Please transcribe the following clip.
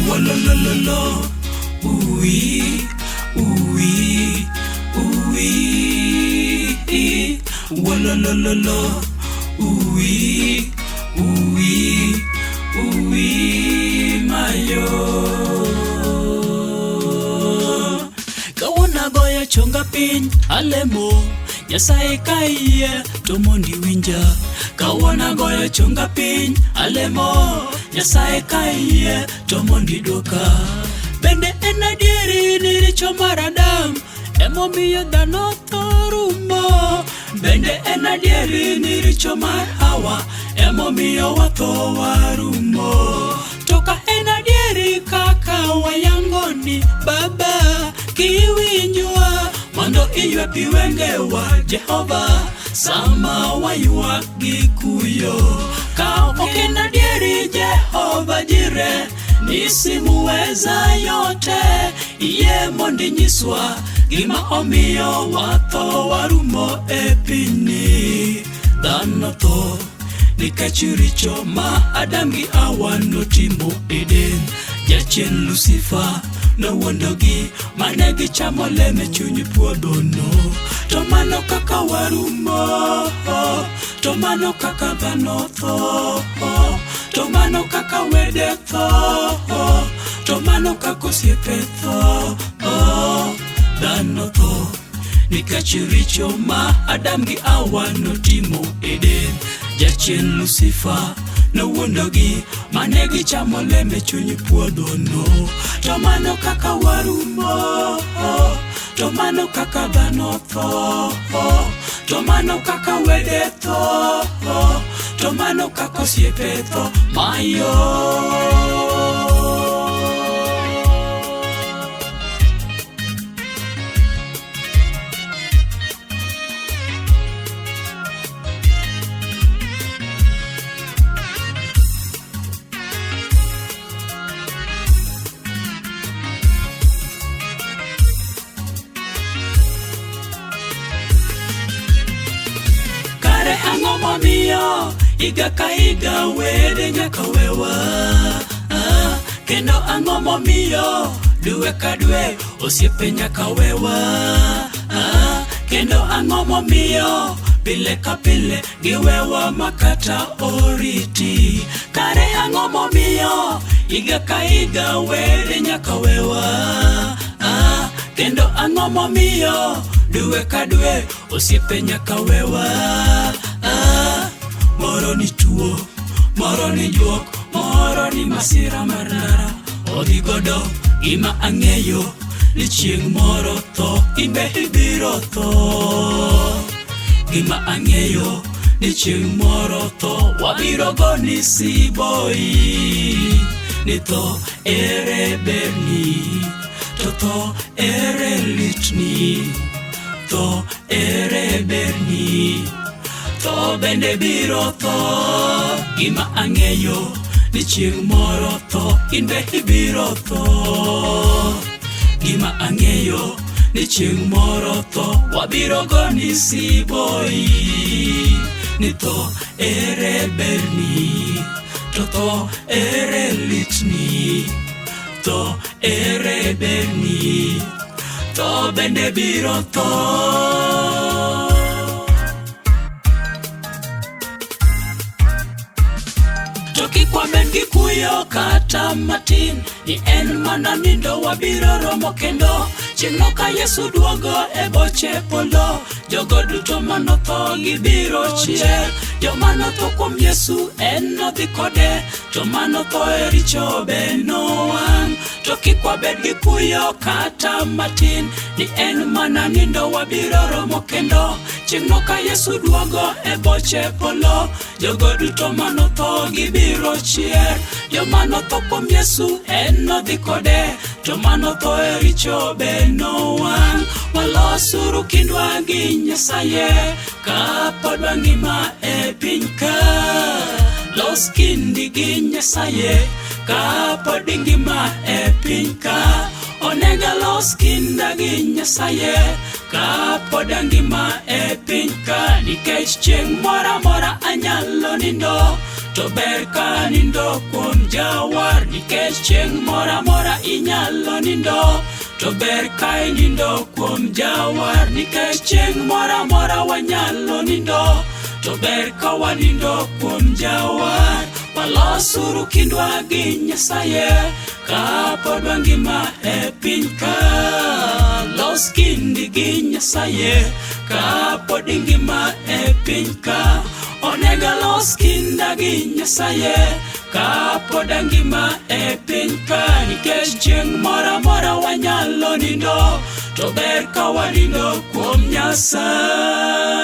Wololololo, uwi, uwi, uwi. Wololololo, uwi, uwi, uwi, mayo. Kawuono agoyo chonga piny alemo Nyasaye ka iyie to mondo iwinja. Kawuono agoyo chonga piny alemo Nyasaye ka iyie to mondo idwoka. Bende en adieri ni richo mar Adam emomiyo dhano tho rumo. Bende en adieri ni richo mar Hawa emomiyo watho warumo. To ka en adieri kaka wayango ni Baba kiwinjwa mondo iywe pi wengewa Jehova sama waywak gi kuyo. Ka ok en adieri Jehova Jire ni simuweza yote iyie mondo inyiswa gima omiyo watho warumo e pinyni. Dhano tho nikech richo ma Adam gi Hawa notimo Eden. Jachien Lucifer nowuondogi mane gichamo lem e chuny puodhono. To mano kaka warumo, to mano kaka dhano tho, to mano kaka wede tho, to mano kaka osiepe tho. Dhano tho nikech richo ma Adam gi Hawa notimo Eden. Jachien Lucifer nowuondogi mane gichamo lem e chuny puodhono. To mano kaka warumo, to mano kaka dhano tho, to mano kaka wede tho, to mano kaka osiepe tho. Mayo. Kare ang'o momiyo higa ka higa wede nyaka wewa? Ah, kendo ang'o momiyo dwe ka dwe osiepe nyaka wewa? Ah, kendo ang'o momiyo pile ka pile giwewa makata oriti? Kare ang'o momiyo higa ka higa wede nyaka wewa? Ah, kendo ang'o momiyo dwe ka dwe osiepe nyaka wewa? Ah, moro ni tuo, moro ni juok, moro ni masira mar ndara odhi godo. Gima ang'eyo ni chieng' moro tho imbe ibiro tho. Gima ang'eyo ni chieng' moro tho wabiro goni siboi ni tho ere berni, to tho ere litni, tho ere berni, tho bende biro tho. Gima ang'eyo ni chieng' moro tho in be ibiro tho. Gima ang'eyo ni chieng' moro tho wabiro goni siboi ni tho ere berni, to tho ere litni, tho ere berni, tho bende biro tho. To kik wabed gi kuyo kata matin ni en mana nindo wabiro romo kendo chieng'no ka Yesu duogo e boche polo. Jogo duto manotho gibiro chier. Joma notho kuom Yesu en nodhi kode, to manotho e richo be nowang'. To kik wabed gi kuyo kata matin ni en mana nindo wabiro romo kendo chieng'no ka Yesu duogo e boche polo. Jogo duto manotho gibiro chier. Joma notho kuom Yesu en nodhi kode, to manotho e richo be nowang'. Walosuru kindwa gi Nyasaye kapod wangima e piny ka. Los kindi gi Nyasaye kapod ingima e piny ka. Onego alos kinda gi Nyasaye kapod angima e piny ka, nikech chieng' moro amora anyalo nindo. To ber ka nindo kuom jawar nikech chieng' moro amora inyalo nindo. To ber ka inindo kuom jawar nikech chieng' moro amora wanyalo nindo. To ber ka wanindo kuom jawar, walosuru kindwa gi Nyasaye kapod wangima e piny ka. Los kindi gi Nyasaye kapod ingima e piny ka. Onego alos kinda gi Nyasaye kapod angima e piny ka nikech chieng' moro amora wanyalo nindo to ber ka wanindo kuom Nyasaye.